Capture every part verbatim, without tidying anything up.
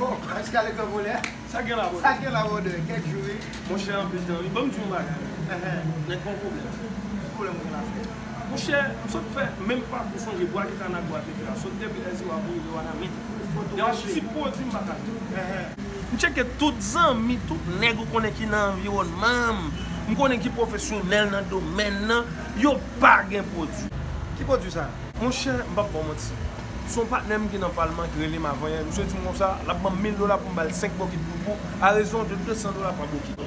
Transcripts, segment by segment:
Oh, Pascal Gran Volè. Sa gen la, brother? Sa gen la, brother? Kèk jou, wi. Monchè, anpil tan, wi. Ban m di w yon bagay. Eheh. Nèg gon pwoblèm. Ki pwoblèm ou gen la, frè? Monchè, m sot fè menm pakou sonje bwa ki Kanagwa te fè a. Sot depi Èziwa pou rive Wanament. Gen yon ti pwodui m pa ka di. Eheh. M tcheke tout zanmi, tout nèg ou konnen ki nan anviwònman m. M konnen ki pwofesyonèl nan domèn nan. Yo pa gen pwodui. Ki pwodui sa? Monchè, m p ap ba w manti. Se yon patnè m ki nan palman ki rele m avanyè. Misye di m konsa, l ap ban m mil dola pou m ba l senk bokit poupou, a rezon de de san dola pa bokit.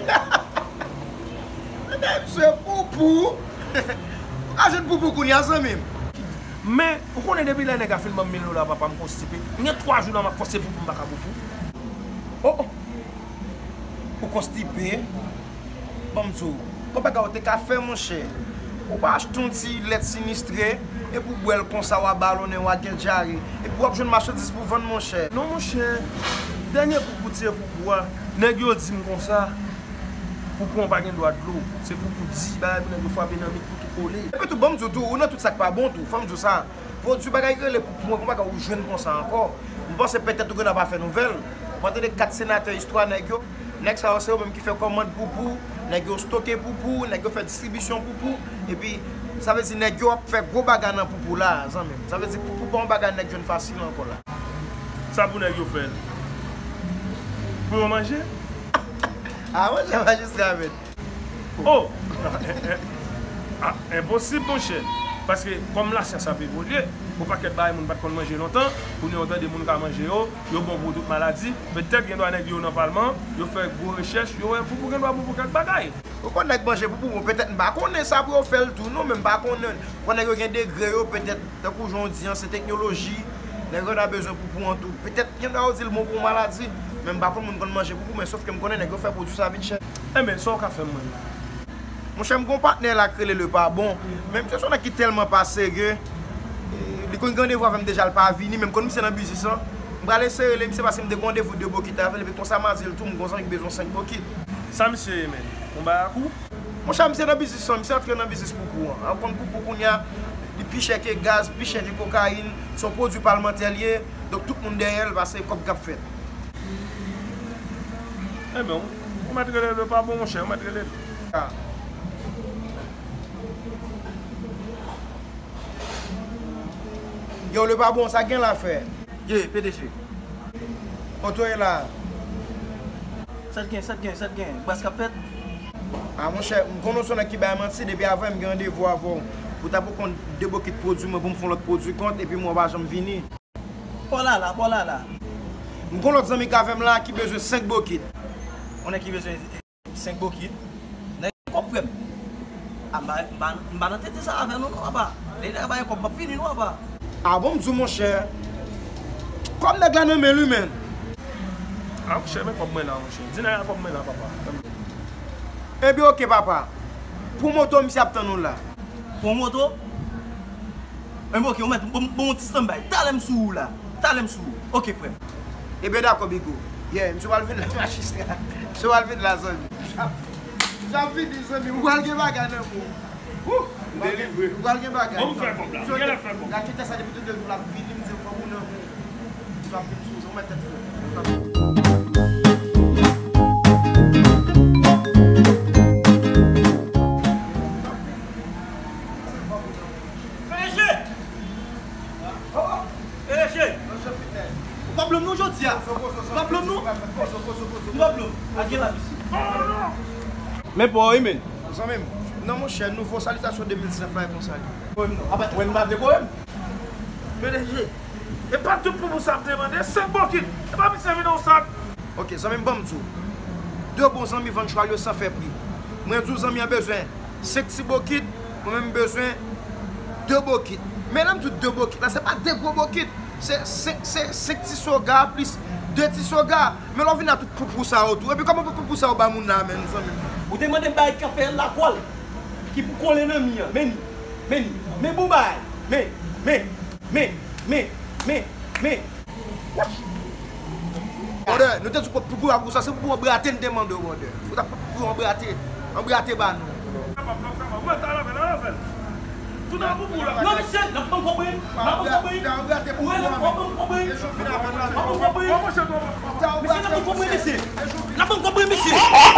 Mesye, poupou! Ou ka jwenn poupou kounye a, zanmi m. Men, ou konnen depi lè nèg la fin ban m mil dola, papa, m konstipe. M gen twa jou la m ap fòse poupou, m pa ka poupou. Oh, oh. Ou konstipe? Ban m di w, gon bagay ou te ka fè, monchè. Ou pa achte yon ti lèt sinistre, epi w bwè l konsa, w a balonnen, w a gen dyare. Epi w ap jwenn machandiz pou vann, monchè. Non, monchè. Dènye poupou ti poupou a, nèg yo di m konsa, poupou an pa gen dwa dlo. Se poupou di, bagay pou nèg yo frape nan mit pou tou kole. Epi tou, ban m di w tou, ou nan tout sa k pa bon tou, fò m di w sa. Pwodui bagay ki rele poupou an, gon bagay ou jwenn konsa ankò. M panse petèt ou genlè pa fè nouvèl. Ou pa tande kat senatè istwa nèg yo? Nèg sa yo se yo menm ki fè kòmand poupou, nèg yo stoke poupou, nèg yo fè distribisyon poupou. Epi, sa vle di nèg yo ap fè gwo bagay nan poupou la, zanmi m. Sa vle di poupou pa yon bagay nèg jwenn fasil ankò la. Sa pou nèg yo fè l? Pou yo manje? Ah, monchè, majistra, men. Oh! Ah, enposib, monchè. Paske, kòm lasyans ap evolye, yon pakèt bagay moun pa t konn manje lontan, kounye a w tande moun ka manje yo, yo bon pou tout maladi. Petèt, gen dwa nèg yo nan palman, yo fè gwo rechèch, yo wè poupou gen dwa bon pou kèk bagay. Ou konn nèg manje poupou, bon, petèt m pa konnen sa pou yo fè l tou, non, men m pa konnen. Ou konn nèg yo gen degre yo, petèt, tankou jan w di an, se teknoloji, nèg yo ta bezwen poupou an tou. Petèt, gen dwa yo di l bon pou yon maladi, men m pa konn moun konn manje poupou, men sòf ke m konnen nèg yo fè pwodui sa vin chè. Enben, sa w ka fè m mwen la? Monchè, m gon patnè la k rele Le Pa Bon. Men misye se yon nèg ki tèlman pa serye. E, li konn gen randevou avè m deja, l pa vini, men m konn misye nan biznis lan. M pral eseye rele misye paske m te gen randevou de bokit avè l, epi konsa m a di l tou, m gon zanmi ki bezwen senk bokit. Sa misye ye, menn? Yon bagay ak ou? Monchè, misye nan biznis lan, misye antre nan biznis poupou an. A, ou konn poupou kounye a, li pi chè ke gaz, pi chè ke kokayin, se yon pwodui palmantè l ye, donk tout moun dèyè l paske kòb k ap fèt. Enben, ou, ou mèt rele l, pa bon, monchè, ou mèt rele l. A. Yo, Le Pa Bon, sa gen la, frè? Ye, P D G. Kote w ye la? Sa t gen, sa t gen, sa t gen? Bas k ap fèt? A, monchè, m konnen w se yon nèg ki bay manti, depi avan m gen randevou avè w. Pou ta pou konn de bokit pwodui mwen, pou m fè yon lòt pwodui kont, epi mwen w pa janm vini. Olala, olala. M gon lòt zanmi k avè m la ki bezwen senk bokit. Yon nèg ki bezwen senk bokit. Nèg kòb, frè m. A, m pa, m pa, m pa nan tete sa avè nou non, papa. Lè nèg la pa gen kòb, m ap vini non, papa. A bon, m di w, monchè. Kòb nèg la nan men l wi, menn. A, monchè, men kòb mwen la, monchè. Di nèg la kòb mwen la, papa. Ebyen, oke, papa. Pou moto, misye ap tann ou la. Pou moto? Enben, oke, ou mèt, bon, bon, ti stanbay. Talè m sou ou la. Talè m sou ou. Oke, frè m. Ebyen, dakò, Bigo. Yeah, misye pral vin la, majistra. Misye pral vin la, zanmi. Misye ap vini, zanmi. Ou pral gen bagay nan men w. Wouh! M delivre. Ou pral gen bagay. Bon, m fè kòb la. M genlè fè kòb. Gade sa depi tout de jou l ap vini, m di kòb ou nan men w. Misye ap vin sou ou, ou mèt tèt frè. P D G! P D G! Ou pa blo m non jodi a. Ou pa blo m non. Ou pa blo m. Al gen la, mesye. Men pa w wi, men. Zanmi m, non, monchè, nouvo salitasyon de mil disnèf la e konsa li ye. Apa, wè m pa vle kore m. P D G, e pa tout poupou sa m te mande, senk bokit. E pa misye vin yon sak. Ok, zanmi m, ban m di w. De bon zanmi vann chwal yo san fè pri. Mwen di w zanmi an bezwen senk ti bokit, mwen menm m bezwen de bokit. Men lè m di w de bokit la, se pa de gwo bokit. Se, se, se senk ti soga plis de ti soga. Men lè w vin a tout poupou sa yo tou. Epi kòman pou poupou sa yo ba moun la menm, zanmi m? Ou te mande m bay kafe lakòl ki pou kole nan mi an. Men ni, men ni, men bon bagay. Men, men, men, men, men, men. Brother, nou te di pou, pou, pou, pou sa, se pou anbrate n te mande w, brother. Ou ta pou anbrate, anbrate ba nou. Kapab, kapab, kapab. Mwen ta la fè, la fè. Tout an pou pou la. Non, mesye, n ap pran kòb wi. N ap pran kòb wi. Ou rele m, w ap pran kòb wi. W ap pran kòb wi. Mesye, n ap konprann misye. N ap konprann misye.